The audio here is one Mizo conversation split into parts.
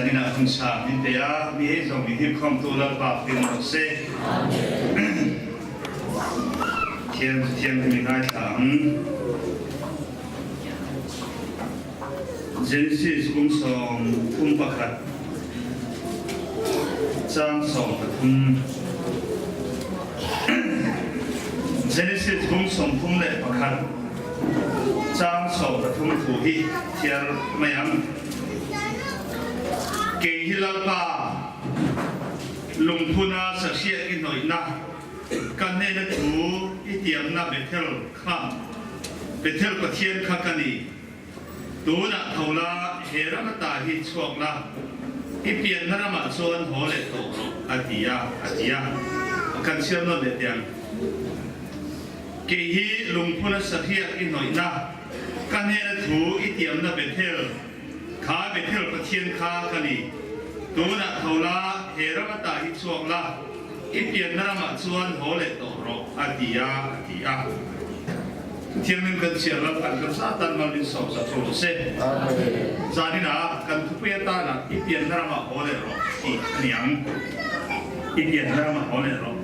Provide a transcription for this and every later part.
Zaninah hun sang min pe a, mi hei zawng min himkhawmtu Lalpa hlim rawh se. Thiam chu thiam hi mi ngaithla ang. Genesis kum 31 chang 13. Genesis kum 31 chang 13 thu hi thiar mai ang. Kei hi Lalpa lungphuna sahriak i hnawihna ka hnena thu i tiamna Bethel kha Bethel Pathian kha ka ni. Tunah tho la, he ram ata hi chhuak la, i pianna ramah chuan haw leh tawh rawh, a ti a, a ti a. Kan chhiar nawn leh teh ang. Kei hi lungphuna sahriak i hnawihna, ka hnena thu i tiamna Bethel, kha Bethel Pathian kha ka ni. Tunah tho la, he ram ata hi chhuak la, i pianna ramah chuan haw leh tawh rawh, a ti a, a ti a. Thianghlim kan chhiar lam kan kan sa tan mal min sawm sak rawh se. Zaninah kan thupui atana i pianna ramah haw leh rawh tih a ni ang. I pianna ramah haw leh rawh.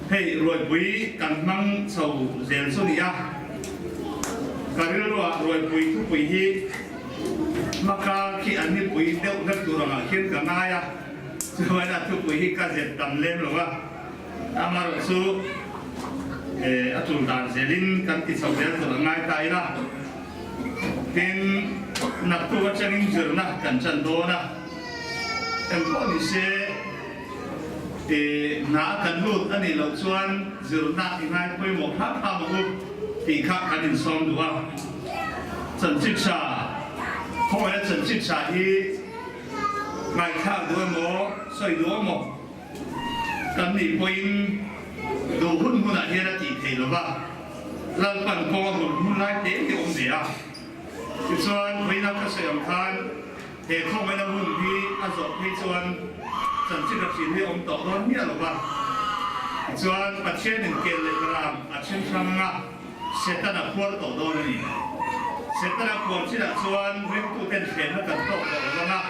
Hei ruaipui kan hmang chho zel chu ni a, ka rilruah ruaipui thupui hi hmaka khi an nipui deuh vek tur angah khian ka ngai a, chuan a thupui hi ka zet tam lem lo a, amaherawhchu a tul dan zelin kan ti chho zel tur a ngai ta ila. Tin, naktuk atangin zirna kan chan dawn a, engpawh ni se, Hna a kan lut a nih loh chuan zirna i ngai pawimawh hram hram ang u tih kha kan insawm duh a. Chanchitha, khawngaihna chanchitha hi ngaihthlak duh emaw, sawi duh emaw kan nih pawhin duh hun hunah hian a tih theih lo va, Lalpan kawng a hun hun lai te hi a awm ve a. Tichuan, vawiina ka sawi ang khan, He khawngaihna hun hi a zawh phei chuan chanchin a hrin hi a awm tawh dawn miah lo va. Tichuan, Pathianin kel leh ram a then hrang a, Setana phuar tawh dawn a ni. Setana phuar chinah chuan ringtuten thlenna kan tawk tawh lo vang a,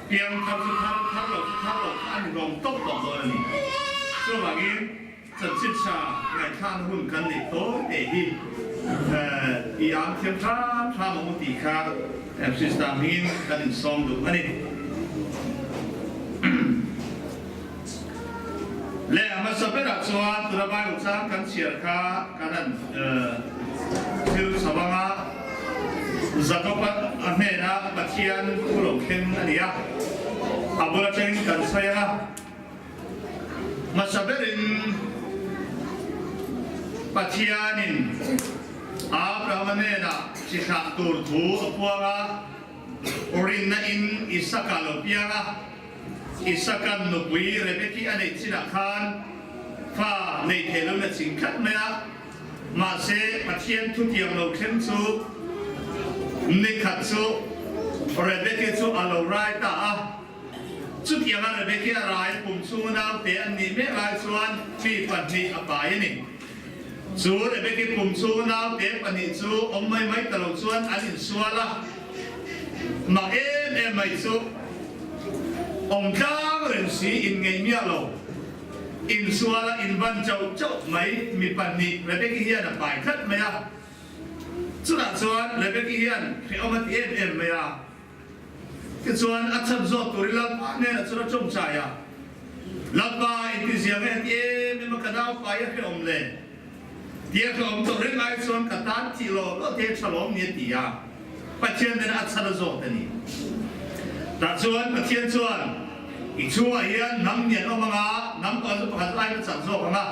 piang thar chu thar, thar lo chu thar lo kha a ni hlawm tawp tawh dawn a ni. Chuvangin, Chanchin tha ngaihthlakna hun kan neih tawi te hi i ang thiam hram hram ang u tih kha Krista hmingin kan insawm duh a ni. Le a hmasa berah chuan tuna Bible chang kan chhiar kha kan han thil chho ang a, Jakob-a a hnena Pathian thu lo thleng a ni a, a bul atangin kan sawi ang a. Hmasa berin Pathianin Abrahama hnenah chi thlah tur thu a puang a, rinna in Isaka lo piang a, Isaka'n nupui Rebeki a neih chinah khan fa nei thei loin a ching tlat mai a, mahse Pathian thutiang lo thleng chu nikhat chu Rebeki chu a lo rai ta a. Chutianga Rebeki a rai pum chhunga naute an nih mek lai chuan mi pahnih a pai a ni. Chu Rebeki pum chhunga naute pahnih chu awm mai mai ta lo chuan an insual a, mak em em mai chu awm tlang reng si in ngei miah lo. Insual a inban chauh chauh mai mi pahnih Rebeki hian a pai tlat mai a. Chutah chuan Rebeki hian hrehawm a ti em em mai a. Tichuan, a chhan zawk turin Lalpa hnenah chuan a tawngtai a, Lalpa, intizia nge heti em em a ka naupai a hrehawm le? Tia ka awm tawh reng ai chuan ka tan thih lo lo te tha lawm ni a ti a, Pathian hnenah a chhan a zawk a ni. Tah chuan Pathian chuan, I chhungah hian hnam ni an awm ang a, hnam pakhat chu pakhat aiin a chak zawk ang a,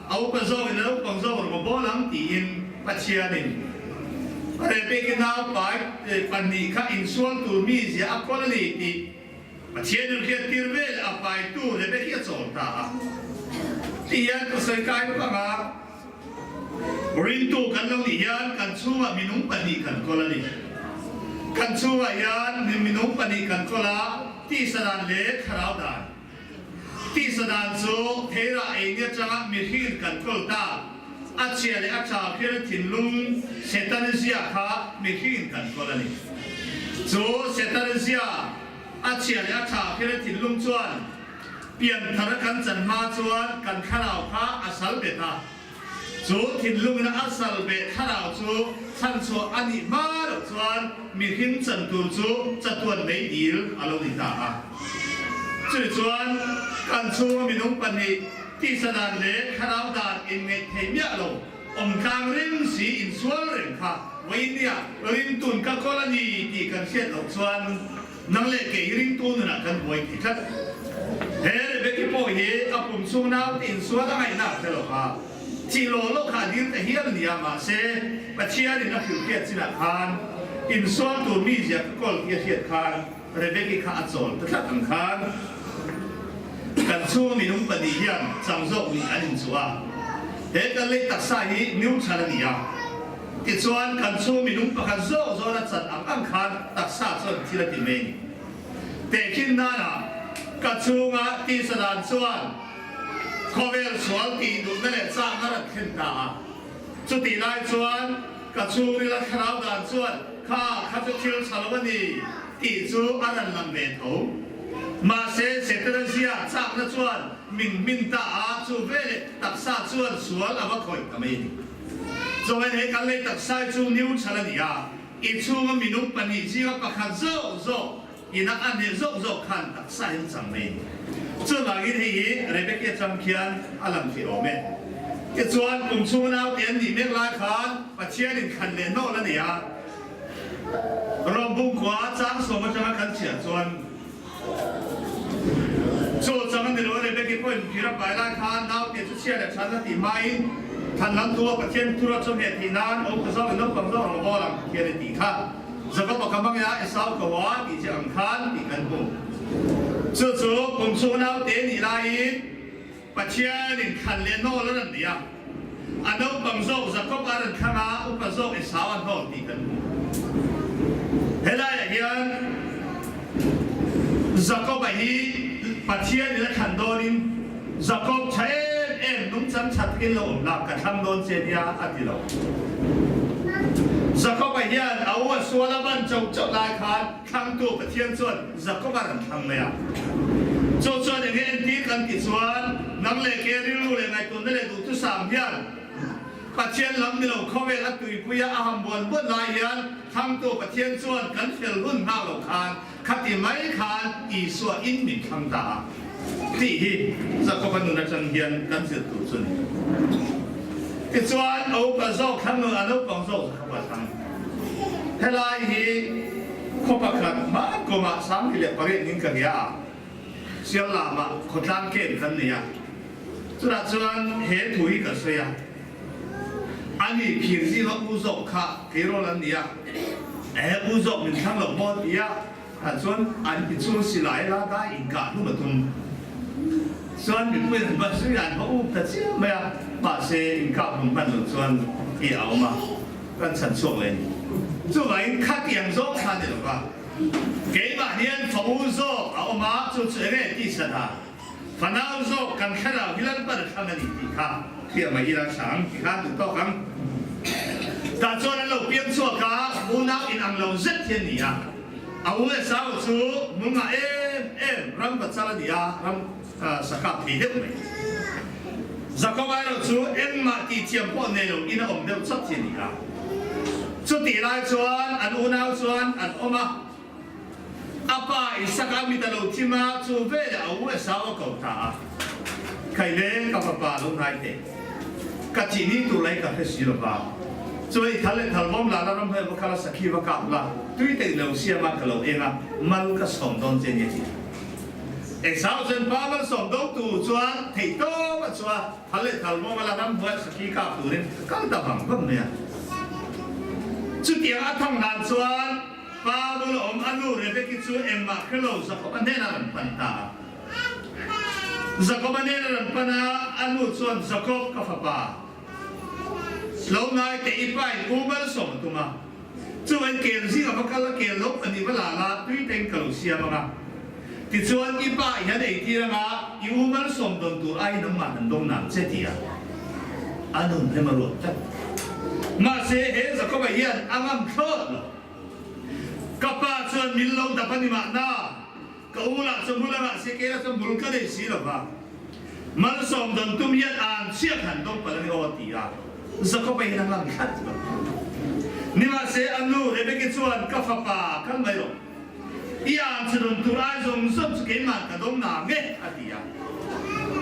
A upa zawkin a naupang zawk rawng a bawl ang tiin Pathianin Rebeki naupai pahnih kha insual tur mizia a kawl a ni tih Pathianin hriattir vel a paitu Rebeki a chawl ta a. Ti hian ka sawi kai bawk ang a, rintu kan lo nih hian kan chhungah minung pahnih kan kawl a ni. Kan chhungah hian minung pahnih kan kawl a, tisa dan leh thlarau dan. Tisa dan chu theirah ei ni atanga mihring kan kawl ta. A chhia leh a tha hrial thinlung Setana zia kha mihring kan kawl a ni. Chu Setana zia. A chhia leh a tha phir a thinlung chuan pianthar a kan chan hma chuan kan thlarau kha a sal bet a. Chu thinlungin a sal beh thlarau chu chhanchhuah a nih hma loh chuan mihring chan tur chu chatuan mei dil a lo ni ta a. Chumi chuan kan chhunga minung pahnih tisa dan leh thlarau dan inngeih thei miah lo awmtlang reng si insual reng kha vawinia ringtun ka kawl a ni tih kan hriat loh chuan Nang leh kei hi ringtu nunah kan buai thei tlat. He Rebeki pawh hi a pum chhung naute insual a ngaihna a hre lo va, chi law law kha a dil ta hial a nia, mahse Pathianin a hrilh hriat chinah khan insual tur mi zia ka kawl tih a hriat khan Rebeki kha a chawl ta tlat ang khan kan chhunga minung pahnih hian chang zawk nih an inchuh a, he kan lei taksa hi neutral a ni a. Tichuan, kan chhung minung pakhat zawk zawna chan ang ang khan taksa chuan thil a ti mai a ni. Tehkhin nana ka chhunga tisa dan chuan khawvel sual tih duhna leh chakna rawn thlen ta a. Chutih lai chuan ka chhungrila thlarau dan chuan kha kha chu thil tha lo a ni tih chu a rawn lang ve tho. Mahse, Setana zia chakna chuan min hmin ta a, chu veleh taksa chuan sual a va khawih ta mai a ni. Chuan he kan lei taksai chu neutral a ni a, i chhunga minung pahnih zinga pakhat zawk zawk ina a hneh zawk zawk khan taksa hi an chang mai a ni. Chuvangin hei hi Rebecca chang khian a lang thei awm e. Tichuan kum chhunga naute an nih mek lai khan Pathianin thlan leh hnawl a nei a, Rawng bungkua chang sawm atanga kan chhiah chuan, Chu chang a ni lo Rebeki pawhin phir a pai lai khan naute chu chhia leh than a tih hmain than lam tua Pathian thura chu hmeh thih nan awm ka zawk in naupang zawk ang bawl ang Pathian a tih kha Jakob a ka hmang ila Esau ka hua tih che ang khan tih kan hmu. Chu chu kum chhung naute nih laiin Pathianin thlan leh hnawl a rawn nei a, a naupang zawk Jakob a rawn thlang a, upa zawk Esau a hnawl tih kan hmu. Helaiah hian Jakob-a hi Pathianin a thlan dawnin, Jakob tha em em, nungchang tha takin lo awm la, ka thlang dawn che nia a ti lo. Jakob-a hian a u a sual a ban chauh chauh lai khan Thlangtu Pathian chuan Jakob-a rawn thlang mai a. Chu chuan enge entir kan tih chuan nang leh ke rilru leh ngaihtuahna leh duhthusam hian Pathian lam ni lo khawvel a tuipuia a ham buan buan lai hian Thlangtu Pathian chuan kan fel hun nghak lo khan khati mai khan Isua in min thlang ta a tih hi Jakob-a nun atang hian kan zir tur chu a ni. Tichuan a upa zawk thlang nun a naupang zawk Jakob-a thlang. Helai hi khaw pakhat hma kumah 18 ning ka hria a, Siallamah khawtlang camp kan nei a, chutah chuan he thu hi ka sawi a, ani phir zinga u zawk kha keirawl an ni a, he u zawk min thlang lo maw ti a, tah chuan an ti chhung silai la dai inkah hlum a tum chuan mipui an va zui a, an va up ta chiam mai a, mahse inkah hlum hman lo chuan i a awm a. Kan chhan chhuak leh a ni. Chuvangin khatiang zawng kha ni lova, keimah hian fa u zawk a awm a, chu chu enge tih chhan a, fanau zawk kan thlarau hi Lalpan a thlang a ni tih kha hriat mai ila tha ang ti khan duh tawk ang. Tah chuan an lo piang chhuak a, unau inang lo zet hi a ni a, a u leh sau chu mungah em em ram va chal a ni a, ram sakap thei deuh mai. Jakob erawh chu engmah tih thiam pawh nei lo in a awm deuh chawt hi a ni a. Chutih lai chuan an unau chuan an awm a, a pa Isaka mit a lo thim a, chu veleh a u Esau a ko ta a, Khaile ka fapa lo hnai teh, ka thih ni tur lai ka hre si lo va, chuan i thal leh thal vawm la la ram hnuai va kal a sakhi va kap la, tui te i lo siam a ka lo eng a, mal ka sawm dawn che nia ti a. Esau chuan pa malsawm dotu chuan theih tawp a chhuah a, thal leh thal vawm a la ramhnuai sakhi kap turin a kal ta vang vang mai a. Chutiang a thang hlan chuan pa bula awm a nu Rebeki chu engmah hre lo Jakob-a hnenah rawn pan ta a. Jakob-a hnena rawn pan a, a nu chuan, Jakob, ka fapa, lo ngai teh i pa in u malsawm a tum a. Chuan kel zing a va kal a, kel lo pahnih va la la, tui teng ka lo siam ang a. Tichuan i pa i han eitir ang a, i u malsawm dawn tur aiin nangmah han dawng nang che ti a a nun rem a ruat tlat. Mahse he Jakoba hian a ngam thlawt lo. Ka pa chuan min lo dap a ni mahna. Ka u lah chu hmul a ngah si, kei lah chu hmul ka nei si lo va. Malsawm dawn tum hian an chhiat han dawng palh a ni aw ti a Jakob-a hian a ngam tlat lo. Nimahse a nu Rebeki chuan ka fapa kal mai rawh, i an chhe dawn tur ai zawng zawng chu keimah ka dawng na nge a ti a.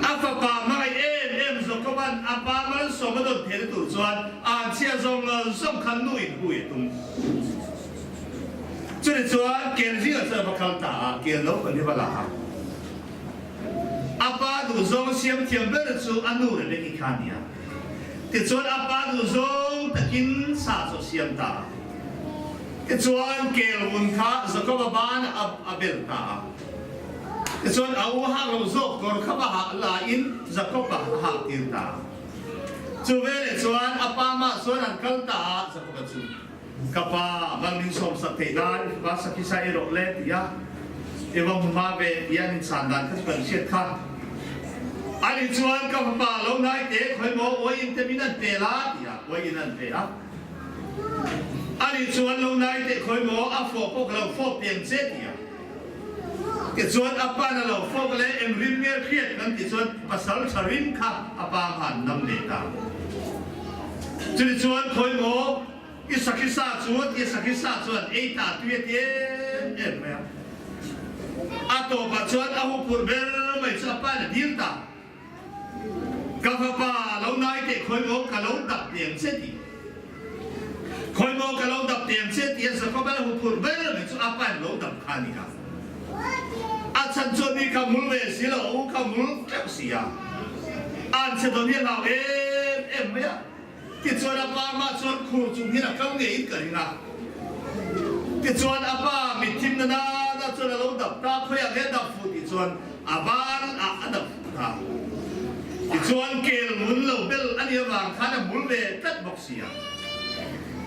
A fapa hmangaih em em Jakob-a'n a pa malsawm a dawn theihna tur chuan an chhia zawng zawng kha nu in hui a tum. Chuni chuan kel zingah chuan a va kal ta a, kel naupang hi va la a. A pa duhzawng siam thiam ber chu a nu Rebeki kha a ni a. Tichuan a pa duhzawng takin sa chu a siam ta a. Tichuan kel vun kha Jakoba ban a bel ta a. Tichuan a u hak lo zawk kawr kha va hah laiin Jakoba a hak tir ta a. Chu veleh chuan a pa mah chuan an kal ta a, Jakoba chu, Ka pa, van min sawmsak theih nan i fapa Sakhisa i rawh le ti a, i va hmu hma ve ti a an inchhan dan kha chu kan hriat kha. Ani chuan ka fapa lo nai te khawi maw uaiin te min an pe la ti a, uaiin an pe a. Ani chuan lo nai te khawi maw a fawh pawh ka lo fawp teng che ti a. Tichuan a pa'n a lo fawp le eng rim nge hriat kan tih chuan pasal tha rim kha a pa hman nam ve ta. Chutichuan khawi maw i sakhi sa chu a ti a, sakhi sa chuan ei ta tui a ti em em mai a. A tawpah chuan a huphurh ber mai chu a pa'n a dil ta. Ka fapa lo nai teh khawi maw ka lo dap teng che tih. Khawi maw ka lo dap teng che tih a Jacob a huphurh ber mai chu a pa'n lo dap kha a ni kha. A chhan chuan ni kha mul ve si lo, a u kha mul teuh si a. An che dawn hi a hlau em em mai a. Tichuan a pa mah chuan khur chung hian a kal ngeiin ka ring a. Tichuan a pa mitthim na nana chuan a lo dap ta, khawiah nge a dap fuh tih chuan a ban ah a dap fuh ta. Tichuan kel ngun lo bel a nih avang khan a hmul ve tlat bawk si a.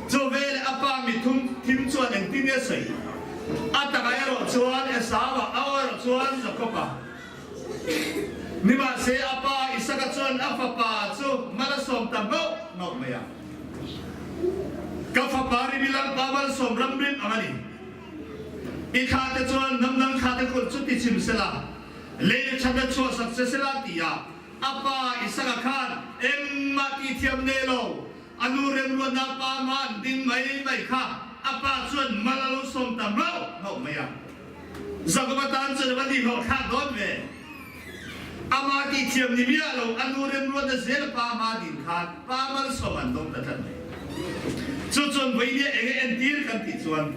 Chu veleh a pa mithum thim chuan engtin nge sawi? A takah erawh chuan Esau-a, a aw erawh chuan Jakob-a. Nimahse a pa Isaka chuan a fapa chu mal a sawm ta ngauh ngauh mai a. Ka fapa Ribilang pa malsawm ramrim ang a ni. I thlate chuan hnam dang thlate kulh chu ti chim sela, lei le thatna chhuahsak che sela ti a a pa Isaka khan engmah tih thiam nei lo, a nu remruatna pa hma an ding mai mai kha a pa chuan mal a lo sawm ta ngauh ngauh mai a. Jakob atan chuan a va nihlawh thlak dawn ve. Amah tih thiam ni miah lo, a nu remruatna zel a pa hma din khan pa malsawm an dawng ta tlat mai. Chu chuan vawinia eng e entir kan tih chuan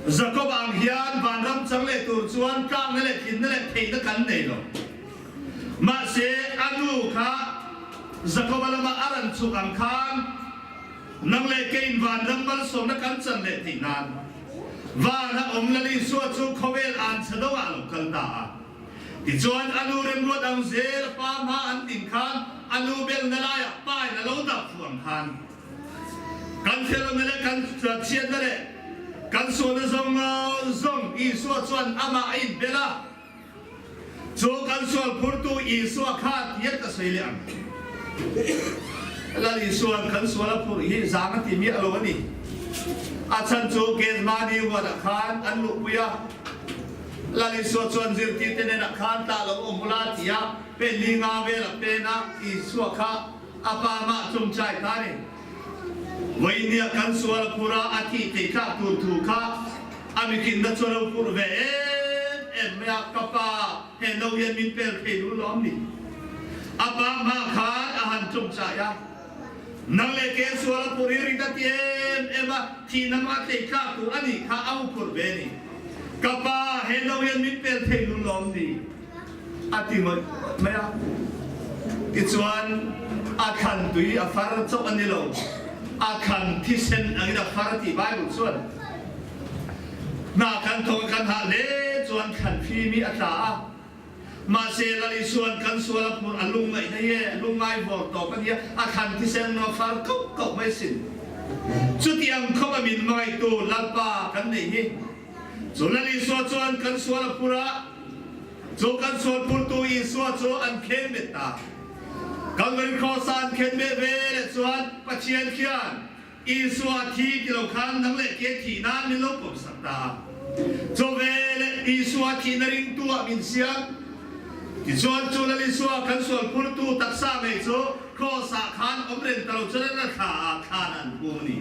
Jakob ang hian vanram chang leh tur chuan tlakna leh tlinna leh theihna kan nei lo. Mahse a nu kha Jakob-a lama a ran chhuk ang khan Nang leh keiin vanram malsawmna kan chan leh tih nan vana awm Lal Isua chu khawvel an chhe deuhah a lo kal ta a. Tichuan a nu remruat ang zel a pa hma an din khan a nu belna laiah pain a lo dap fuh ang khan kan felawmna leh kan chhiatna leh kan sualna zawng zawng Isua chuan amah a inbel a. Chu kan sual phurtu Isua kha tiat a sawi leh ang. Lal Isua'n kan sual a phurh hi zang a ti miah lo a ni. A chhan chu Gethsemane huanah khan an luhpui a. Lal Isua chuan zirtirte hnenah khan tah lo awm ula ti a, pen li nga vel a pen a, Isua kha a pa mah chungchai ta a ni. Vawinia kan sual a phur a, a thih theih tlak tur thu kha a mikinna chu a lo phurh ve em em mai a, Ka pa, he no hian min pel thei lu lawm ni? A pa hma khan a han chungchai a, Nang leh ke sual a phurh hi ring ka ti em em a, thihna hma thei tlak tur a nih kha a u phurh ve ni. Ka pa, he no hian min pel thei lu lawm ni? A ti ngawih ngawih mai a. Tichuan, a thlan tui a far chauh a ni lo, a thlan thisen angin a far tih Bible chuan hna kan thawk a kan hah hle chuan thlan fim hi a tla a. Mahse, Lal Isua'n kan sual a phur a lungngaih na hi lungngai vawr tawp a nia, a thlan thisen a far koh koh mai sin. Chutiang khawp a min hmangaihtu Lalpa kan neih hi. Chu Lal Isua chuan kan sual a phur a, chu kan sual phurtu Isua chu an khen bet ta. Calvary Cross-a an khen beh ve leh chuan Pathian khian Isua thi ti lo khan nang leh ke thih nan min lo pawmsak ta. Chu ve leh. Isua thihna ringtu ah min siam. Tichuan chu Lal Isua kan sual phurtu taksa ngei chu Kraws ah khan awm reng ta lo chuan an thla ah thlan an phum a ni.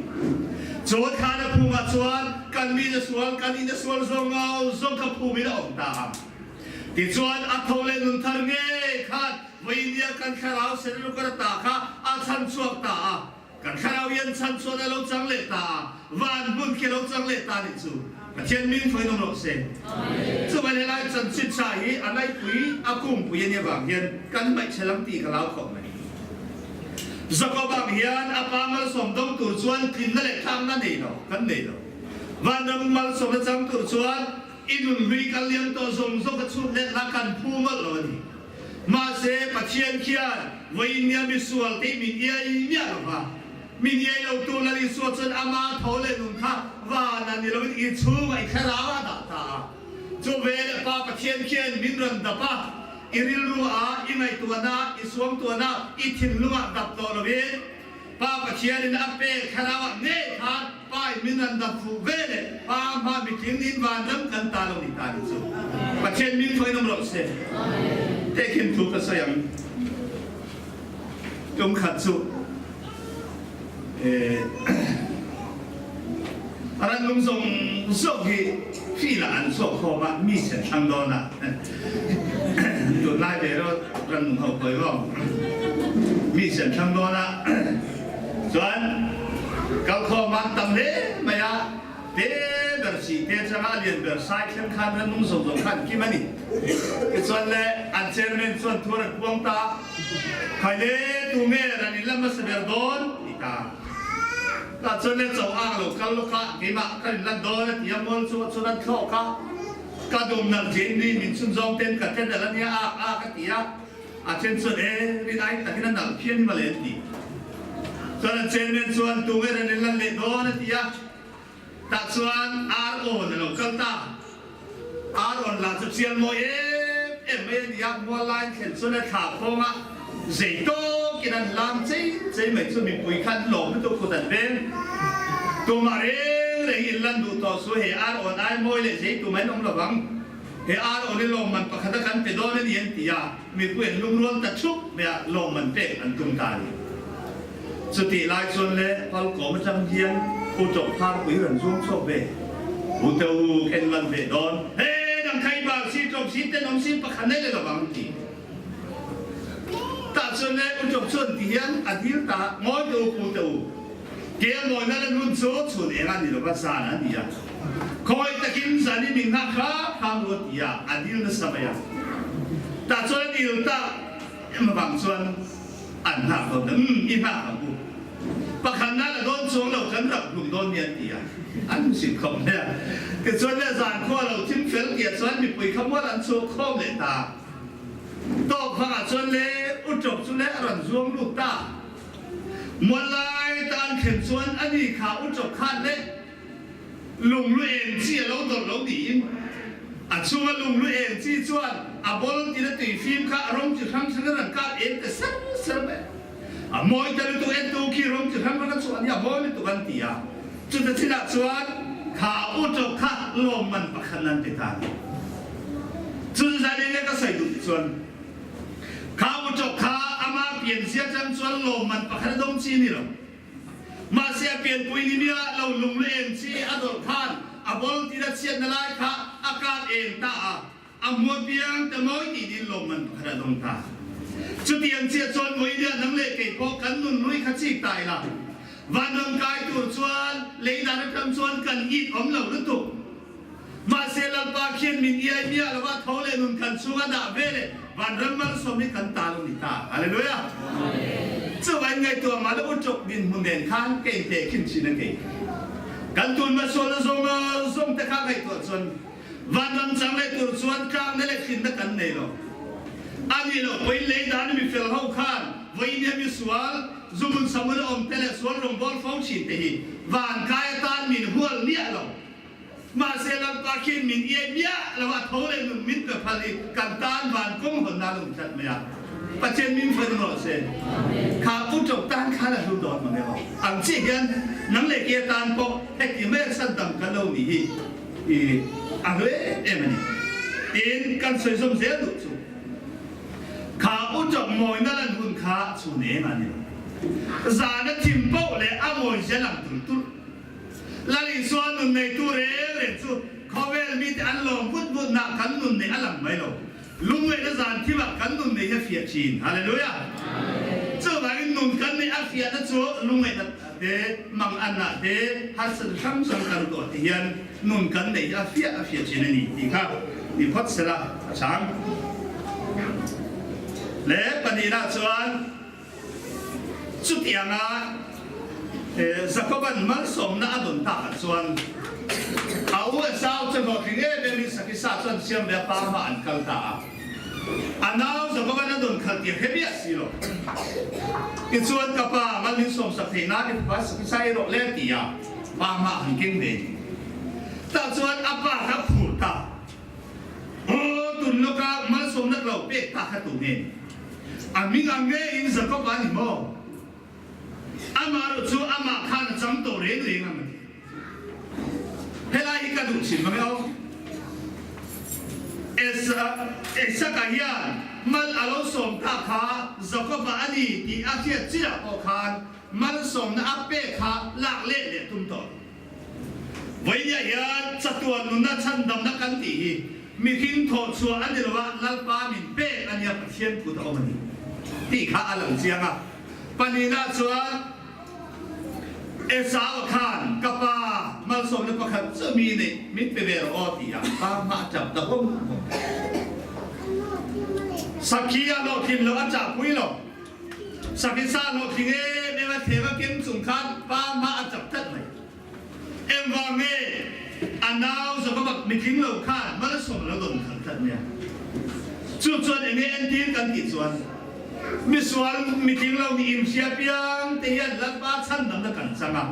Chu thlan a phum ah chuan kan mi na sual, kan in a sual zawng zawng kha phum in a awm ta a. Tichuan a tho leh nun thar ngei khan vawiin kan thlarau Serelukar ta kha a chhan chhuak ta a. Kan thlarau hian chhan chuan a lo chang leh ta a, van hmun khi a lo chang leh ta nih chu. Pathian min fawi nawm rawh se. Chuvai helai chanchin tha hi a laipui a kumpui a nih avang hian kan hmaihchhe lam tih ka lau khawp mai. Jakob ang hian a pa malsawm dawng tur chuan tlinna leh thlakna nei lo kan nei lo. Vanram malsawmna chang tur chuan i nunhlui kal liam tawh zawng zawng ka chhut let la kan phu mawlh lo a ni. Mahse, Pathian khian vawiin nia misual tih min iai miah lo va. Min iai lotu Lal Isua chuan ama tho leh nun kha vanah ni loin i chhungah i thlarau a dah ta a. Chu veleh Pa Pathian khian min rawn dap a, i rilru a, i ngaihtuahna, i suangtuahna, i thinlungah dap tawh loin Pa Pathianin a pek thlarauah ngei khan Pa in min rawn dap fuh veleh Pa hma mitling in vanram kan ta lo ni ta ni chu Pathian min thaw in awm rawh se. Tehkhin thu ka sawi ang. Tum khat chu rannung zawng zawng hi field ah an chhuak khawm a, mi sen thlang dawn a. Tunlai ve erawh rannung ho kawi vawng mi sen thlang dawn a. Chuan kalkhawm an tam hle mai a, te ber si te changa a lian ber sai thleng khan rannung zawng zawng kha an kim a ni. Tichuan le an chairman chuan thu a rawn puang ta a. Khai le tu nge ran in la hmasa ber dawn ti ta. Tah chuan le cho ang lo kal lawk a, keimah ka in lan dawn a ti a, mual chu a chhun an thlawk a, ka dum nalh zin ri min chhun zawng ten ka then nalh a nia a a ka ti a, a then chuan e rin ai takin a nalh phian hi mawle an ti. Chuan an chairman chuan tu nge ran in lan leh dawn a ti a, Tah chuan ar awn a lo kal ta. Ar awn lah chu chian mawi em em mai a ni a, mual lain thlen chuan a thla khawng a, zei tawkin an lam chei chei mai chu mipui kha an lawm lutuk kut an veng. Tumah reng reng in lan duh tawh su, hei ar awn ai mawi leh zei tum an awm lo vang. He ar awn hi lawmman pakhat a kan pe dawn a ni an ti a, mipui an lungrual ta thup mai a, lawmman pek an tum ta a ni. Chutih lai chuan le Falkawm atang hian U Tawk Pharpui rawn zuang chhuak ve. U te u khen lan ve dawn. He dang khai bal si tlawm si tenawm si pakhat nei le lovang ti. Tah chuan le U Tawk chuan ti hian a dil ta ngawi te u pu te u. Ke a mawina lan hun chu chhun eng a ni lova zan a ni a. Khawi takin zan i min nghak hram hram ru a ti a, a dil nasa mai a. Tah chuan a dil ta em avang chuan An hngak dawn ta, umm, i hngak ang u. Pakhat nan a dawn chuang lo, kan rap hlum dawn nia ti a, an hmusit khawp mai a. Tichuan le zan khua lo thim fel tia chuan mipui kha mual an chhuak khawm leh ta. Tawk vangah chuan le u tawp chu le a rawn zuang lut ta. Mual lai ta an thlen chuan a ni kha u tawp khan le Lunglu eng chi a lo dawlh lo niin a chunga lunglu eng chi chuan a bol tina tui fim kha a rawng chi hrang hrang a rawn kap eng ta ser ser mai. A mawi ta lutuk entu khi rawng chi hrang hrang a chhuah nia a mawi lutuk an ti a. Chuta chinah chuan kha utawk kha lawmman pakhat nan ti ta a ni. Chun zan enge ka sawi duh ti chuan kha utawk kha ama pianzia tang chuan lawmman pakhat a dawng chi a ni lo. Mahse a pianpui ni miah lo lung le eng chi a dawlh khan a bol tina chhiatna lai kha a kap eng ta a, a hmuah piang te mawi tih din lawmman pakhat a dawng ta. Chutiang chiah chuan Moidia nang leh kei pawh kan nun lui kha chik ta ila. Vanram kai tur chuan lei dan atang chuan kan it awm lo lutuk. Mahse Lalpa khian min iai miah lo a, tho leh nun kan chhung a dah ve leh vanram malsawm hi kan ta lo ni ta. Hallelujah! Chuvain ngaihtuah mah le utawk dinhmun nen khan ka inteh khin thin a kei. Kan tun hmasualna zawng zawng te kha ngaihtuah chuan vanram chang leh tur chuan tlakna leh hlinna kan nei lo. A nih loh pawhin lei dan mi fel ho khan vawiin mi sual, zumun samun a awm te leh sual rawngbâwl fo thin te hi van kai atan min hual miah lo. Mahse Lalpa khian min iai miah lo a, tho leh nun min pe phal i kan tan van kawng hawn nan a um tlat mai a. Pathian min hruai rawh se. Kha u ṭawk tan khan a hlu dawn mang emaw? Ang chiah hian nang leh ke tan pawh heti mai a chhandam kan lo nih hi. I a hlu em em a ni. Tin, kan sawi zawm zel duh chu kha u chawp mawina lan hun kha chhun eng a ni lo. Zan a thim poh leh a mawi zel ang tulh tulh. Lal Isua nun neitu reng reng chu khawvel mite an lawm vut vut nah kan nun neih a lang mai lo. Lungngaihna zan thimah kan nun neih hi a fiah thin. Hallelujah! Chuvangin nun kan neih a fiahna chu lungngaihna te, manganna te, harsatna hrang hrang kan tuah te hian nun kan neih hi a fiah a fiah thin a ni tih kha ni phawt sela a chang. Le pahnihna chuan chutianga Jakoban malsawmna a dawn takah chuan a u Esau chu hlawhtling em emin Sakisa chuan siam ve a pa hmaah an kal ta a. A nau Jakoban a dawn khalh tir he miah si lo. Tichuan ka pa mal min sawmsak thei nan i fapa Sakisa i rawh le a ti a, pa hmaah han keng ve ni. Tah chuan a pa kha phur ta. Aw, tun lawka malsawmna lo pek ta kha tu nge ni? A hming ang ngeiin Jakob-a ni maw? Amah erawh chu amah khan a chang tawh reng reng ang a ti. Helai hi ka duh thin mang e aw. Esaka hian mal a lo sawm ta kha Jakob-a a ni tih a hriat chiah pawh khan malsawmna a pek kha lak let leh tum tawh lo. Vawinia hian chatuan nunna chhandamna kan tih hi mihring thawh chhuah a ni lo a, Lalpa min pek a nia Pathian kut a awm a ni tih kha a lang chiang a. Pahnihna chuan Esau-a khan ka pa malsawmna pakhat chu mi neih min pe ve rawh aw ti a pa hma a chap ta hawm hawm. Sakhi a hlawhtlin loh a chahpui lo. Sakhi sa hlawhtling em em a thleng a keng chung khan pa hma a chap tlat mai. Engvang nge a nau Jakob-a mitling lo khan malsawm a lo dawn khalh tlat mai a? Chu chuan enge entir kan tih chuan misual mitling lo nih inhria piang te hian Lalpa chhandamna kan chang a.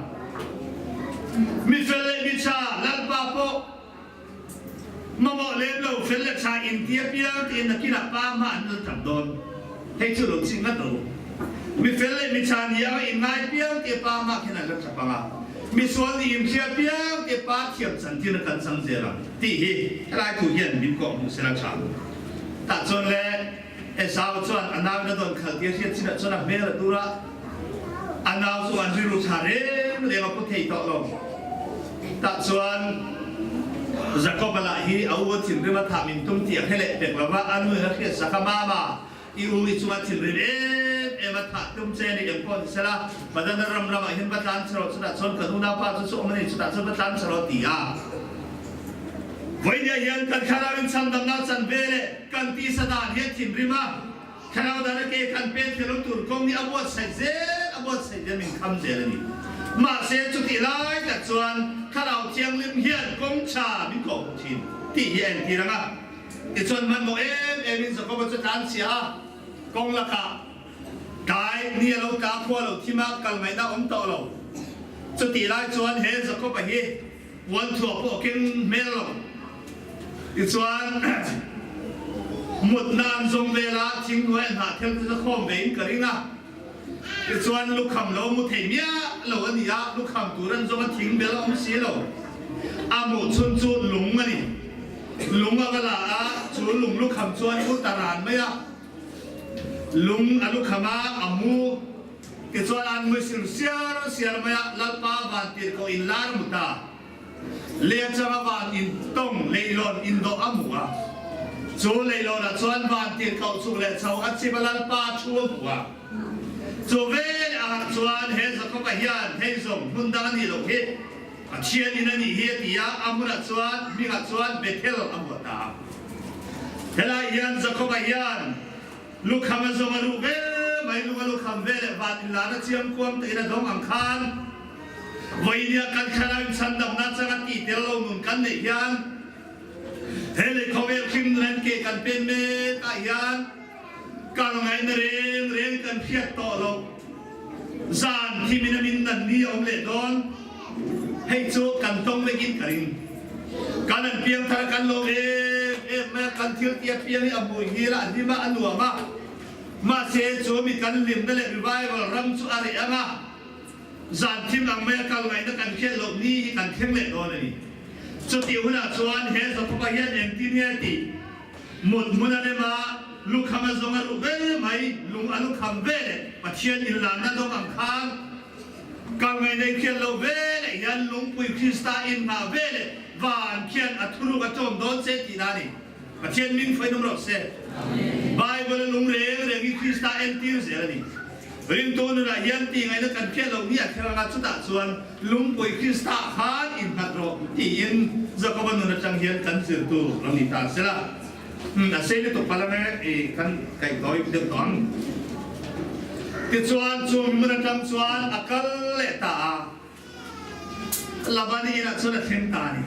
Mifel leh miṭha Lalpa pawh Mamawh lem lo fel le tha in ti apiang tiin nakinah pa hma an lal tap dawn. Hei chu lo ching ngat lo. Mi fel leh mi tha ni anga in ngai piang tia pa hma khin an la tap ang a. Mi sual ni in hria piang tia pa thiam chantir a kan chang zel ang tih hi helai thu hian min kawh hmuh sela tha. Tah chuan le Esau chuan a nau in a dawn khalh tia hriat chinah chuan a hmel a tur a. A nau chu an rilru tha reng reng a pu thei tawh lo. Tah chuan Jakob-a lah hi a u a thinrim a thah min tum tih a hre leh pek lo va, a nu in a hriat sak a, Mama, i u i chunga thinrim em em a thah tum che ni eng pawh ni sela, Padana ram ramah hian va tlan che rawh, chutah chuan ka nu naupa chu chu awm a ni, chutah chuan va tlan che rawh, a ti a. Vawinia hian kan thlarau in chhandamna chan ve leh kan tisa dan hi a thinrim a. Thlarau dana ke kan pen thelo tur kawng hi a buatsaih zel a buatsaih zel min kham zel a ni. Mahse chutih lai tak chuan Thlarau Thianghlim hian kawng tha min kawh hmuh thin tih hi a entir ang a. Tichuan hmanhmawh em em in Jakoba chu tlan chhia a, kawng lakah tlai ni a lo tla khua lo thim a, kal ngaihna a awm tawh lo. Chutih lai chuan he Jakoba hi Puan thuah pawh keng hmel lo. Tichuan mut nan zawng vela thing hnuai a hnah thel chu khawm ve in ka ring a. Tichuan lukham lo mu thei miah lo a ni a, lukham tur an zawng a thing bel a awm si lo. A muh chhun chu lung a ni. Lung a va la a, chu lung lukham chuan u ta ran mai a. Lung a lukham a, a mu. Tichuan an mui sil siar siar mai a, Lalpa van tirhkoh in lar mut a, leh changa van in tawng leilawn in dawh a hmu a. Chu leilawnah chuan van tirhkoh chuk leh chho a chim a Lalpa thu a hmu a. Chu vel a harh chuan he Jakob-a hian hei zawng hmun dang a nih loh hi, Pathian in a nih hi a ti a, a hmunah chuan hmingah chuan Bethel a hmuah ta a. Helai hian Jakob-a hian Lukham a zawng a luh ve mai, lung a lukham ve leh van in lan a chiang kuam te in a dawng ang khan vawinia kan thlarau in chhandamna chang a tih tel lo nun kan neih hian he lei khawvel hrim nun an ke kan pen mek ah hian kal ngaihna reng reng kan hriat tawh loh zan thim in a min nan ni a awm leh dawn hei chu kan tawng vek in ka ring. Kan an piangthar a kan lawm em em mai a, kan thil tia piang hi a hmui hil a, a hlim a, a nuam a. Mahse chu mi kan hlimna leh revival ram chu a reh ang a, zan thim ang mai a kal ngaihna kan hriat loh ni hi kan thleng leh dawn a ni. Chutih hunah chuan he Jakoba hian engtin nge tih mut hmun a rem a, lukham a zawng a ruh ber mai, lung a lukham ve leh Pathian inlanna dawng ang khan kal ngai nei khian lo ve leh hian lungpui Krista inngah ve leh van khian a thuruk a ṭawm dawn che tih na a ni. Pathian ming fainawm rawh se. Bible a lung reng reng hi Krista entir zel a ni. Ringtu nunah hian tih ngaihna kan hriat loh ni a kher anga chutah chuan lungpui Krista khan innghat rawh tiin Jakoba nun atang hian kan zirtu lo ni ta sela. Umm a sei lutuk palh ange i kan kaihtawi deuh tawh ang. Tichuan chu hmun atang chuan a kal leh ta a. Labani inah chuan a thleng ta a ni.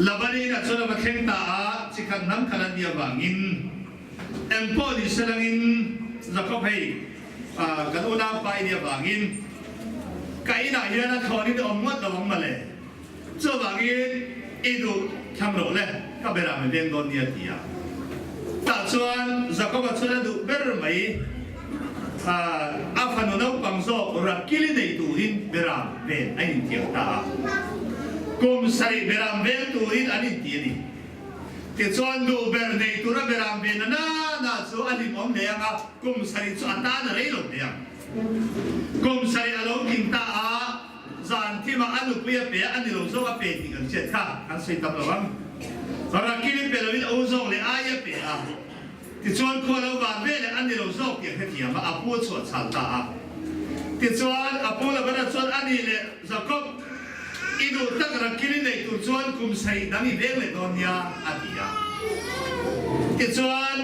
Labani inah chuan a va thleng ta a, chikhat hnam khat an nih avangin eng pawh ni se langin Jakob hei kan unaupa i nih avangin ka inah hian a thlawnin i awm ngawt lo ang mawle. Chuvangin i duh thlang loh le, ka berah mi veng dawn nia ti a. Tah chuan Jakoba chuan a duh ber mai, a fanu naupang zawk Rakili nei turin beram ven a intiam ta a. Kum sarih beram vel turin an inti a ni. Tichuan duh ber nei tura beram ven a nana chu a hlimawm hle ang a, kum sarih chu a tan a rei lo hle ang. Kum sarih a lo tling ta a. Zan thimah a nupui a pe a, a ni lo zawk a pe tih kan hriat kha kan sawi tam lo ang. Rakili pe loin a u zawk leh ai a pe a, tichuan khua lo van ve leh a ni lo zawk tih a hrethiam a, a pu a chhuah chhal ta a. Tichuan a pu Labana chuan a ni leh Jakob, i duh tak Rakili neih tur chuan kum sarih dang i veng leh dawn nia, a ti a. Tichuan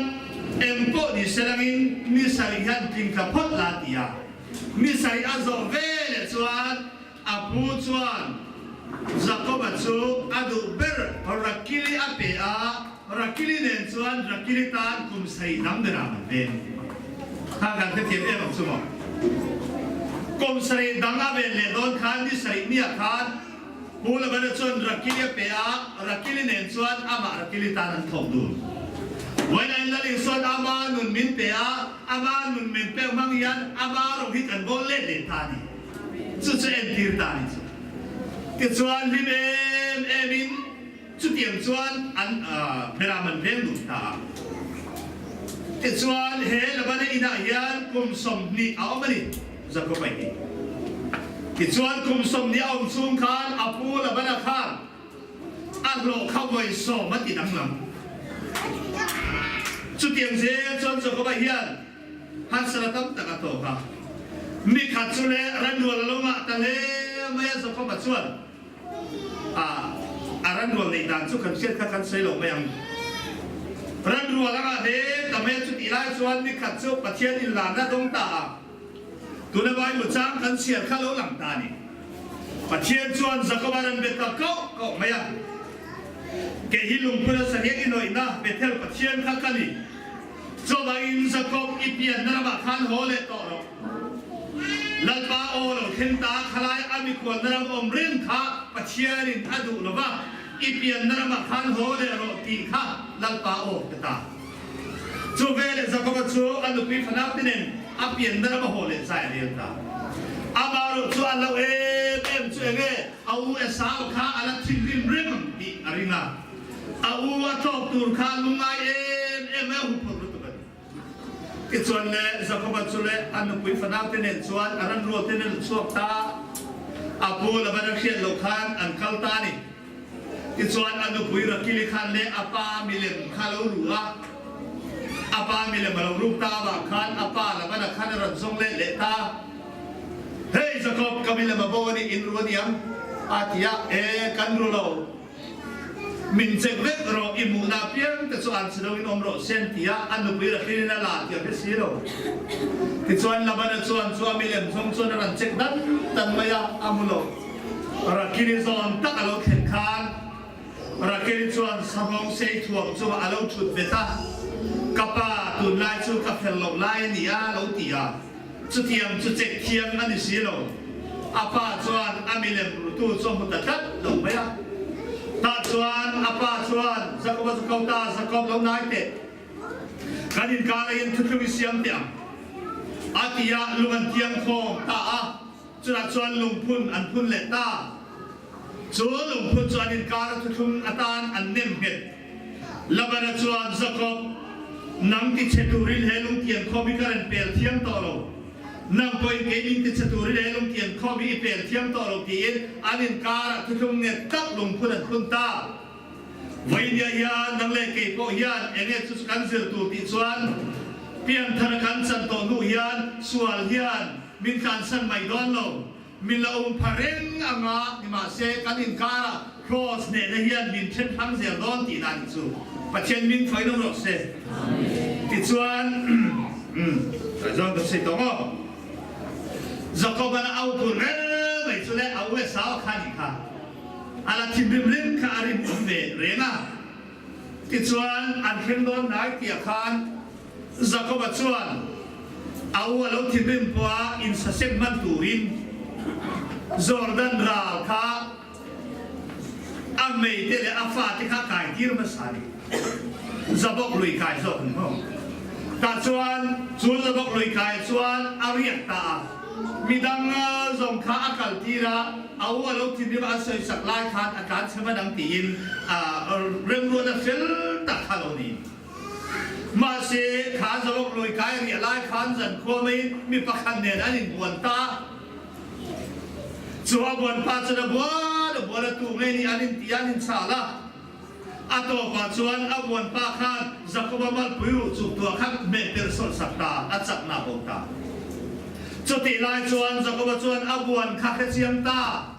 eng pawh ni se langin ni sarih hian tlingtla phawt la a ti a. Ni sarih a zawh ve leh chuan a pu chuan Jakoba chu a duh ber Rakili a pe a, Rakili nen chuan Rakili tan kum sarih dang berah an veng. Kha kan hrethiam em ang chu maw? Kum sarih dang a ven leh dawn khan ni sarih nia khan Pu Labana chuan Rakili a pe a, Rakili nen chuan amah Rakili tan an thawk dun. Vawilain Lal Isua'n ama nun min pe a, ama nun min pek hmang hian ama rawng hi kan bawl let leh ta a ni. Chu chu entir ta a ni chu. Tichuan hlim em em in chutiang chuan an beram an veng dun ta a. Tichuan he Labana inah hian kum 20 a awm a ni. Jakob a hi. Tichuan kum 20 a awm chhung khan a pu Labana khan a hlawh kha vawi sawm a ti danglam. Chutiang zel chuan Jakoba hian harsatna tam tak a tawk a. Mi khat chu le ranrual a lo ngah ta hle mai a Jakoba chuan a a ranrual neih dan chu kan hriat kha kan sawi lo mai ang. Ranrual a ngah hle ta mai a chutih lai chuan ni khat chu Pathian inlarna dawng ta a. Tuna Bible chang kan chhiar kha lo lang ta a ni. Pathian chuan Jakoba ran bet ta koh koh mai a. Kei hi lungphun a sahek i nawihna Bethel Pathian kha ka ni. Chuvangin Jakob i pianna ramah khan haw leh tawh rawh. Lalpa aw lo thleng ta khalai a mikhualna ram awm reng kha Pathianin a duh lo va, i pianna ramah khan haw leh rawh tih kha Lalpa aw ka ta. Chu veleh Jakoba chu a nupui fanaute nen a pianna ram a haw leh zai a rel ta. Amaherawh chu a lo em em chu enge a u Esau kha a la thinrim reng ang tih a ring a. A u a tlawk tur kha lungngai em em mai a huphurh lutuk a ni. Tichuan le Jakoba chu leh a nupui fanaute nen chuan a ranrualte nen an chhuak ta. A pu Laban a hriat loh khan an kal ta a ni. Tichuan a nupui Rakili khan leh a pa milem kha a lo ru a. A pa milem a lo ruk ta avang khan a pa Labana khan a rawn zawng leh leh ta. Hei Jakob, ka milem a bo a nih, in ru a niang? a ti a. E, kan ru lo. Min chek vek rawh, i hmuhna apiang te chu an si loin awm rawh se an ti a, a nupui Rakilin a la ti a hre si lo. Tichuan Labana chuan chu a milem zawng chuan a rawn chek dan dan mai a, a hmu lo. Rakili zawn tak a lo thlen khan Rakili chuan savawng sei thuam chungah a lo thut vet a, Ka pa, tunlai chu ka fel loh lai a ni a, lo ti a. Chutiang chu chek thiang a ni si lo. A pa chuan a milem rutu chu a hmu ta tlat lo mai a. Tah chuan a pa chuan Jakob-a chu ko ta, Jakob lo nai teh. Kan inkar aiin thuthlung i siam teh ang. A ti a, lung an tiang khawm ta a, chutah chuan lungphun an phun leh ta. Chu lungphun chu an inkar a thuthlung atan an nem nghet. Labana chuan, Jakob, nang tichhe turin he lungtian khawm hi ka rawn pel thiam tawh lo. Nang pawhin kei min tichhe turin he lungtian khawm hi i pel thiam tawh lo tiin an inkarah thuthlung nghet tak lungphun an phun ta. Vawinia hian nang leh kei pawh hian eng nge chu chu kan zir tur tih chuan pianthar kan chan tawh hnu hian sual hian min tlansan mai dawn lo. Min la um pha reng anga nimahse kan inkarah Kraws hnehna hian min then hrang zel dawn tih dan chu Pathian min fawi nawm rawh se. Tichuan zawng ka sawi tawh maw? Jakob-an a au tur rel mai chu le a u Esau a kha nih kha a la thinrim reng kha a rim awm ve reng a. Tichuan an thleng dawn hnai tih ah khan Jakoba chuan a u a lo thinrim pawh a insaseng hman turin Jordan ral kha a meite leh a fate kha kai tir hmasa a ni. Jabok lui kai zawk a ni maw? Tah chuan chu Jabok lui kai chuan a riak ta a, midang zawng kha a kal tir a, a u a lo thinrim a sawisak lai khan a tlan chhe hman ang tiin remruatna fel tak kha a lo ni. Mahse, kha zawk lui kai riah lai khan zankhua maiin mi pakhat nen an inbuan ta. Chu a buan pa chuan a buan a buan a tu ngei ni an inti a, an inchhal a. A tawpah chuan a buan pa khan Jakoba malpui ruh chuk tuah kha hmeh per sawlh sak ta, a chakna a bo ta. Chutih lai chuan Jakoba chuan a buan kha hrechiang ta.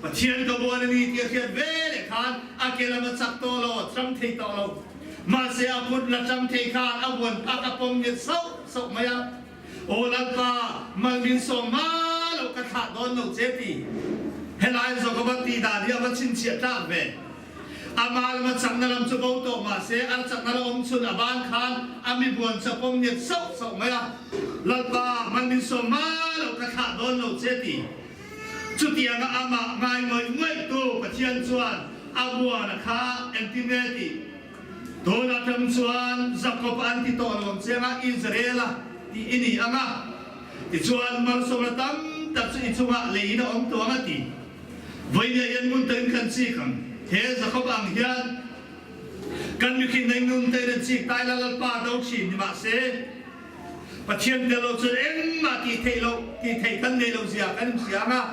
Pathian ka buan a ni tih a hriat ve leh khan a ke lam a chak tawh lo, a tang thei tawh lo. Mahse a kut la tang thei khan a buan phak a pawm nghet sauh sauh mai a. Aw Lalpa, mal min sawm hma loh ka thlah dawn lo che ti. Helai zawk a va tih dan hi a va chhinchhiah tlak ve. Amah lama chakna lam chu bo tawh mahse a chakna la awm chhun a ban khan a mi buan chu a pawm nghet sauh sauh mai a. Lalpa, mal min sawm hma loh ka thlah dawn lo che ti. Chutianga amah ngai ngawih ngawihtu Pathian chuan a buana kha engtin nge tih? Tun atang chuan Jakob an ti tawh lo ang che anga Israel-a tih i ni ang a, tichuan malsawmna tam tak chu i chungah leiin a awm tawh ang a ti. Vawinia hian ngun takin kan chik ang. He Jakob ang hian kan mikhin neinun tein an chik tai la Lalpa do thin ni mahse, Pathian tel lo chuan engmah tih theih loh, tih theih kan nei lo zia kan inhria ang a,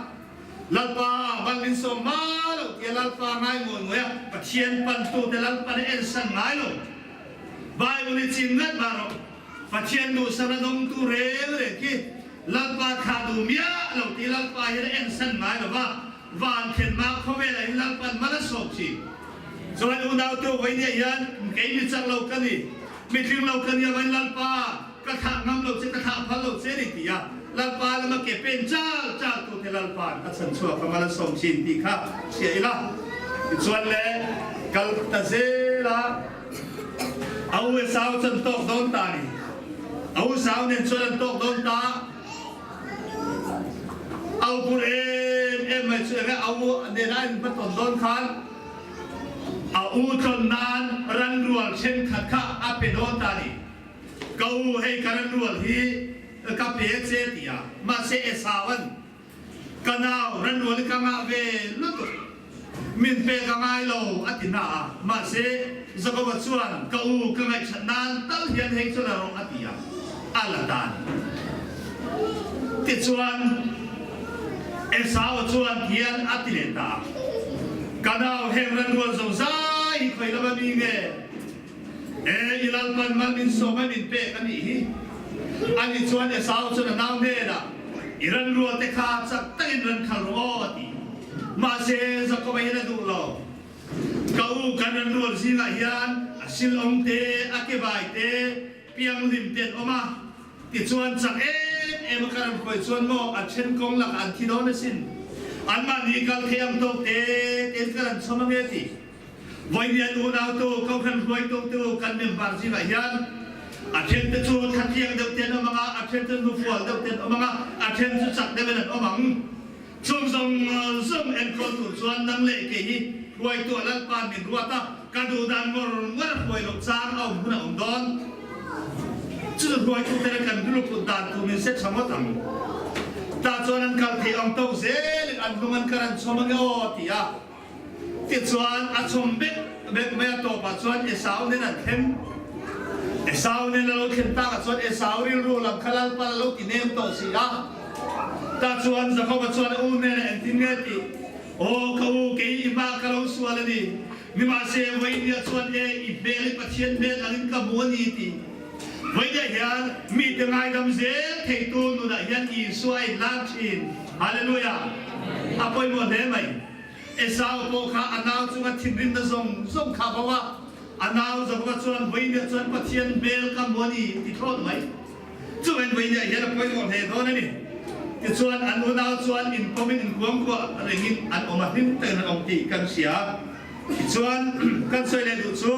Lalpa bang min sawm hma loh tia Lalpa ngai ngawi ngawi a, Pathian pantute Lalpan a ensan ngai lo. Bible i chim ngat mah rawh, Pathian duhsana dawngtu reng reng khi Lalpa thlah duh miah lo tih Lalpa hian a ensan ngai lo va, van thlen hma khawvelah hin Lalpan mal a sawp thin. Chuan unautu vawinia hian kei mi chak lo ka ni, mi tling lo ka ni avangin Lalpa ka thlah ngam lo che, ka thlah phal lo che a ni ti a, Lalpa lama ke pen chal chal tu te Lalpa'n a chhan chhuak a mal a sawm thin tih kha hria ila. Tichuan le kal ta zel a, a u Esau chuan tawk dawn ta a ni. A u Esau nen chuan an tawk dawn ta. A u pur em em mai chu enge a u nena a inhmatawn dawn khan a u tlawn nan ranrual thenkhat kha a pe dawn ta a ni. Ka u hei ka ranrual hi ka pe che ti a, mahse Esauan ka nau ranrual hi ka ngah ve lutuk min pek a ngai lo a ti hna a, mahse Jakoba chuan ka u ka ngaihchat nan tal hian hei chu la rawh a ti a, a la ta a ni. Tichuan Esau-a chuan hian a ti leh ta a, Ka nau heng ranrual zozai hi khawi lama mi nge? E, i Lalpan mal min sawm a min pek a nih hi. Ani chuan Esau chuan a nau hnenah, I ranrual te kha chak takin ran khal rawh aw, a ti. Mahse, Jakob-a hian a duh lo. Ka u kan ranrual zingah hian a silawm te, a kebai te, pianghlim te an awm a. Tichuan chak em em a ka ran khawi chuan maw a then kawng lakah an thi dawn asin. Anmahni kal thei ang tawk te tein ka ran chhawm ange ti. Vawiin unautu, Kohhran hruaitutu kan member zingah hian a then te chu thlatiang deuh te an awm ang a, a then chu hnufual deuh te an awm ang a, a then chu chak deuhin an awm ang. Chung zawng zawng enkawl tur chuan nang leh kei hi hruaituah Lalpa min ruat a, ka duh dan ngawr ngawr a hruai loh chang a awm hun a awm dawn. Chu hruaitute leh kan rilru put dan tur min se tha ngawt ang. Tah chuan an kal theih ang to zelin an hnung an kar an chhawm ange aw ti a. Tichuan a chhawm bek bek mai a tawpah chuan Esau nen an thleng. Esau nen a lo thlen takah chuan Esau rilru lam kha Lalpan a lo ti nem tawh si a. Tah chuan Jakoba chuan a u hnenah engtin nge tih? Aw ka u, kei i hma ka lo sual a ni. Nimahse Vainia chuan e i hmel i Pathian hmel angin ka hmu a ni tih. Vainia hian mite ngaidam zel theitu nunah hian Isua a inlan thin. Hallelujah! A pawimawh hle mai. Esau pawh kha a nau chunga thinrimna zawng zawng kha bo a, a nau Jakoba chuan Vainia chuan Pathian hmel ka hmu a ni ti thlawt mai. Chuvangin Vainia hian a pawimawh hle dawn a ni. Tichuan an unau chuan inpawmin inkuangkuah rengin an awm a, hlim takin an awm tih kan hria. Tichuan kan sawi leh duh chu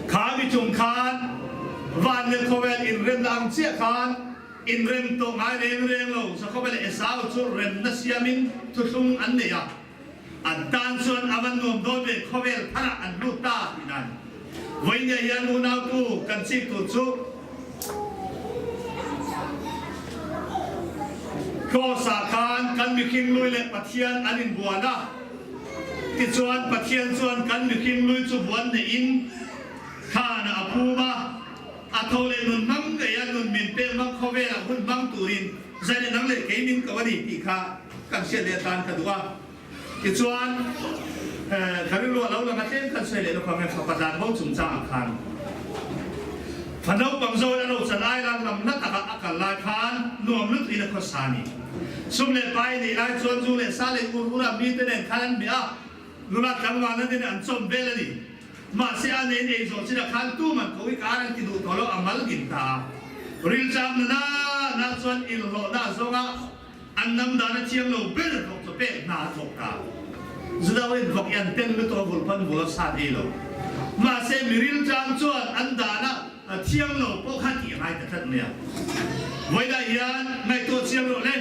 kha mi chung khan van leh khawvel inremna ang chiah khan inrem tawh ngai reng reng lo. Jakoba leh Esau chu remna siamin thuthlung an nei a. An tan chuan a van nuam dawn ve khawvel tharah an lut ta tih nan. Vawinia hian unautu kan chik tur chu Kraws-ah khan kan mihring lui leh Pathian an inbuan a. Tichuan Pathian chuan kan mihring lui chu buan neihin thlanah a phum a, a tho leh nun hmang ngei a nun min pek hmang khawvelah hun hmang turin zai leh nang leh kei min ko a ni tih kha Kan hriat leh atan ka duh a, tichuan ka rilru a lo lang a tlem kan sawi leh lawk ang e, fapa dan bo chungchang ah khan fa naupang zawn a rochan ai lan lam na takah a kal lai khan nuam lutuk in a khawsa a ni. Sum leh pai neih lai chuan zu leh sa leh ur ur a mite nen khan an bia a, nula tlangval na nen an chawm vel a ni. Mahse a nen ei zawh chinah khan tuman ko i kar an ti duh tawh lo, a mal din ta a. Rilcham na na na chuan inhlawhna a zawng a. An lam dan a thiam lo ber vawk chu pek hna a thawk ta. Zudauin vawk i an tel lutuk a vul pawn vul a sat ei lo. Mahse miril tlang chuan an dan a thiam lo pawh kha tih a ngai ta tlat mai a. Vawilah hian ngaihtuah chiam rawh le,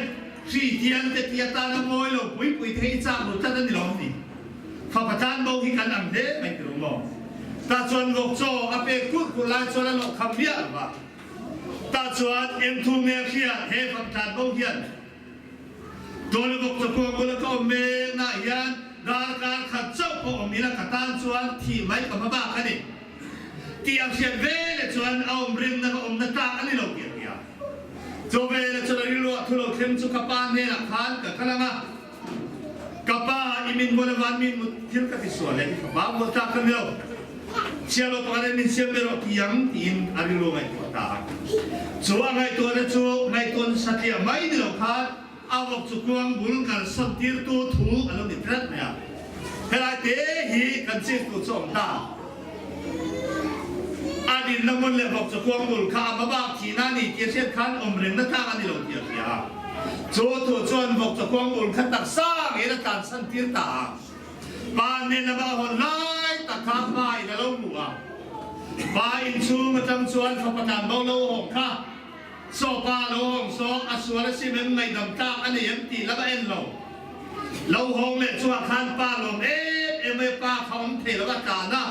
hri tiang te tih atana mawi lo pui pui te hi i chak ru tlat a ni lo ang ni. Fapa tlan bo hi kan ang hle mai ti ru maw? Tah chuan vawk chaw a pek kurh kurh lai chuan a lawh kham miah lo va. Tah chuan eng thu nge a hriat he famtlan bo hian Tawlibawk chawkuang bula ka awm meknaah hian darkar khat chauh pawh awm ila ka tan chuan thih mai ka hma bak a ni tih a hriat ve leh chuan a awm rimna ka awmna tlak a ni lo tih a hria. Chaw ve leh chuan a rilruah thu lo thleng chu ka pa hnenah khan ka kal ang a, Ka pa i min hmual avan min mut thil ka ti sual e, i fapa mual tlak ka ni lo. Sial aw pakhat in min siam ber aw ti ang tiin a rilru ngaihtuah ta a. Chu a ngaihtuahna chu ngaihtuah satliah mai ni lo khan a vawk chu kuang bul kal sawn tirtu thu a lo ni tlat mai a. Helai te hi kan chik tur chu a awm ta. A dinna hmun leh vawk chu kuang bul kha a hmabak thihna a ni tih a hriat khan awm rengna tlak a ni lo tih a hria a. Chu thu chuan vawk chu kuang bul kha taksa ngeiin a tlansan tir ta a. Pa nen lama a hawn lai tak kha pa in a lo hmu a. Pa inchhung atang chuan fapa tlanbo lo hawng kha Saw pa lo hawng saw a sual a sim em ngaihdam tlak a nei em tih lama en lo. Lo hawng leh chungah khan pa lawm em em mai pa kha awm thei lo a tlan a,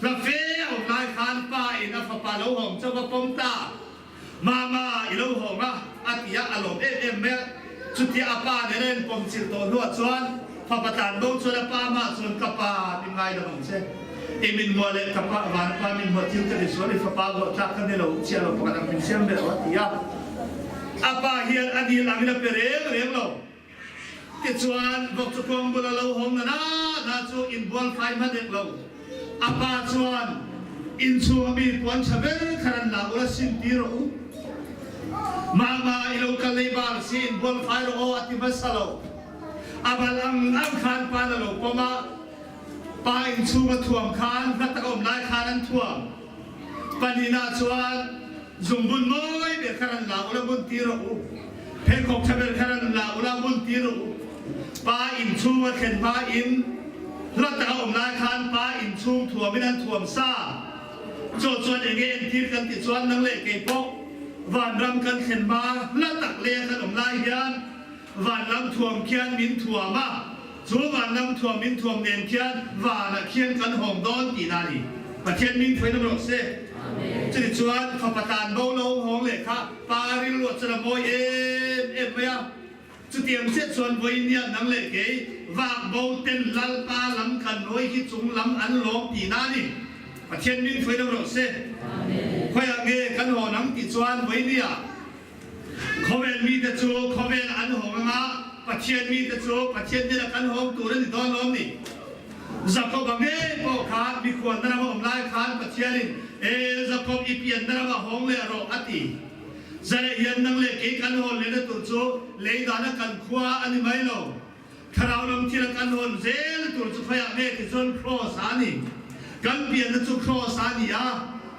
hla fe a awm lai khan pa in a fapa lo hawng chauh a pawm ta. Mama i lo hawng a, a ti a, a lawm em em mai a. Chutia a pa nen a inpawm chilh tawh hnuah chuan fapa tlan bo chuan a pa mah chuan ka pa min ngaidam ang che. I min hmuah leh ka pa van pa min hmuah thil ka ti sual i fapa buah tlak ka ni lo chiah lo pakhat ang min siam ber a ti a. A pa hian a dil angin a pe reng reng lo. Tichuan, vawk chu kawng bula lo hawng na na na chu inbual fai hma dek lo. A pa chuan, Inchhung a mi puan tha ber khan an la ula sim ti rawh u. Mama, i lo kal lei bar si inbual fai rawh aw a ti hmasa lo. A bal ang ang khan pa na lo pawm a, pa inchhung a thuam khan hla tak a awm lai khan an thuam. Pahnihna chuan, Zungbun mawi ber kha rawn la ula bun tir rawh u. Pheikhawk tha ber kha rawn la ula bun tir rawh u. Pa inchhung a thlen hma in hla tak a awm lai khan pa inchhung thuam in an thuam sa. Chaw chuan enge entir kan tih chuan nang leh kei pawh vanram kan thlen hma hla tak leh a kan awm lai hian vanlam thuam khian min thuam a, chu vanlam thuam min thuam nen khian vanah khian kan hawng dawn tihna a ni. Pathian min phuain awm rawh se. Chutichuan fapa tlan bo lo hawng leh kha pa rilruah chuan a mawi em em. em mai a. Chutiang chiah chuan vawinia nang leh kei vak bo ten Lalpa lam kan nawi hi chung lam an lawm tihna a ni. Pathian min hruai deuh rawh se. Khawiah nge kan haw nang tih chuan vawinia khawvel mite chu khawvel an hawng anga Pathian mite chu Pathian nena kan hawng tur a ni dawn lawm ni. Jakob-a ngei pawh kha mikhualna rama awm lai khan Pathianin, E Jakob i pianna ramah hawng leh rawh a ti. Zaleh hian nang leh kei kan hawn lehna tur chu lei dana kan khua a ni mai lo. Thlarau lam thila kan hawn zel tur chu khawihah nge ti chuan Kraws a ni. Kan pianna chu Kraws a ni a,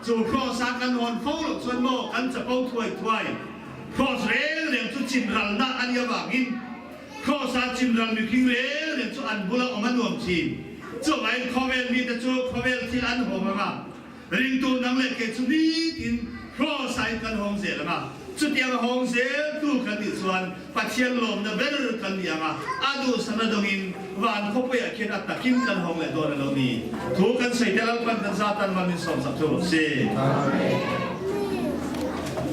chu Kraws a kan hawn fo loh chuan maw kan chapo thuai thuai. Kraws reng reng chu chimralna a nih avangin Kraws a chimral mihring reng reng chu an bula awm a nuam thin. Chuvangin khawvel mite chu khawvel thil an hawng ang a. Ringtu nang leh kei chu nitin Cross-ah in kan hawng zel ang a, chutiang a hawng zel tu kan nih chuan Pathian lawmna ber kan ni ang a, a duhsakna dawngin van khawpuiah khian a takin kan hawng leh dawn a lo ni. Thu kan sawi te Lalpan kan zatan mal min sawmsak theuh rawh se. Amen.